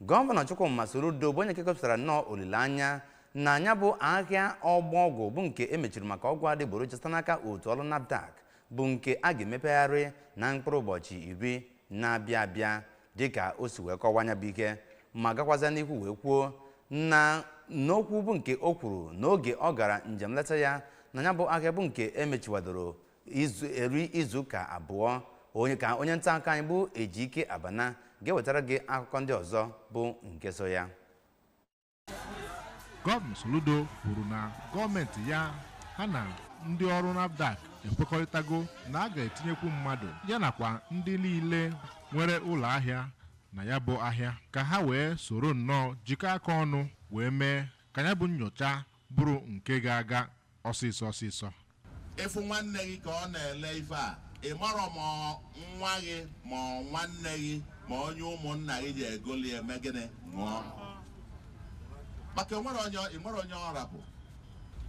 Gọvanọ Chukwuma Soludo bụ onye nke gosipụtara nnọọ olileanya na ya bụ ahịa ọgbọ ọgwụ bụ nke emechiri maka ọgwụ adịgboroja site n'aka otu ọrụ NAFDAC bụ nke a ga-emepegharị na mkpụrụ ụbọchị 10 na-abịa abịa, dịka o si wee kọwaa anya bụ ike, ma gakwazịa n'ihu wee kwuo na n'okwu bụ nke o kwuru n'oge ọ gara njem nleta ya na ya bụ ahịa bụ nke emechiwadoro izu eri izuụka 2. Onye ka onye nta akụkọ anyị bụ Ejike Abana ga-ewetara gị akụkọ ndị ọzọ bụ nke so ya. Gọvanọ Soludo kwuru na gọọmenti ya ha na ndị ọrụ NAFDAC ekwekọrịtago na a ga-etinyekwu mmadụ ya nakwa ndị niile nwere ụlọ ahịa na ya bụ ahịa ka ha wee soro nnọọ jikọọ aka ọnụ wee mee ka ya bụ nnyocha bụrụ nke ga-aga ọsịsọ ọsịsọ. Ịfụ nwanne gị ka ọ na-ele ife a, ị marọ ma nwa gị ma nwanne gị ma onye ụmụnna gị ji egoli eme gịnị ṅụọ, maka enwere onye enwere onye ọ rapụ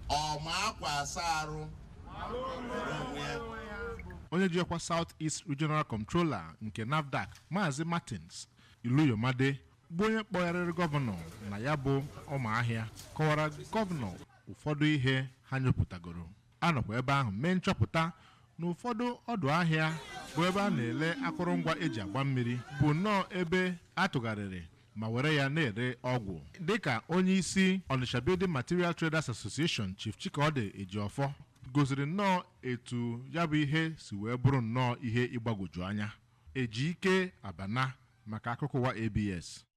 ọ ma akwa asa arụ onwe ya. Onye ji ọkwa South East Regional Controller nke NAFDAC, Maazị Martins Iluyomade, bụ onye kpọgharịrị gọvanọ na ya bụ ọma ahịa, kọwara gọvanọ ụfọdụ ihe ha nyopụtagoro. A nọkwa ebe ahụ mee nchọpụta na ụfọdụ ọdụ ahịa bụ ebe a na-ele akụrụngwa eji agba mmiri bụ nnọọ ebe a tụgharịrị ma were ya na-ere ọgwụ, dịka onye isi Onitsha Building Material Traders Association, Chief Chikaọdị Ejiọfọ, gosiri nnọọ etu ya bụ ihe si wee bụrụ nnọọ ihe ịgbagwoju anya. Ejike Abana maka akụkọ ụwa ABS.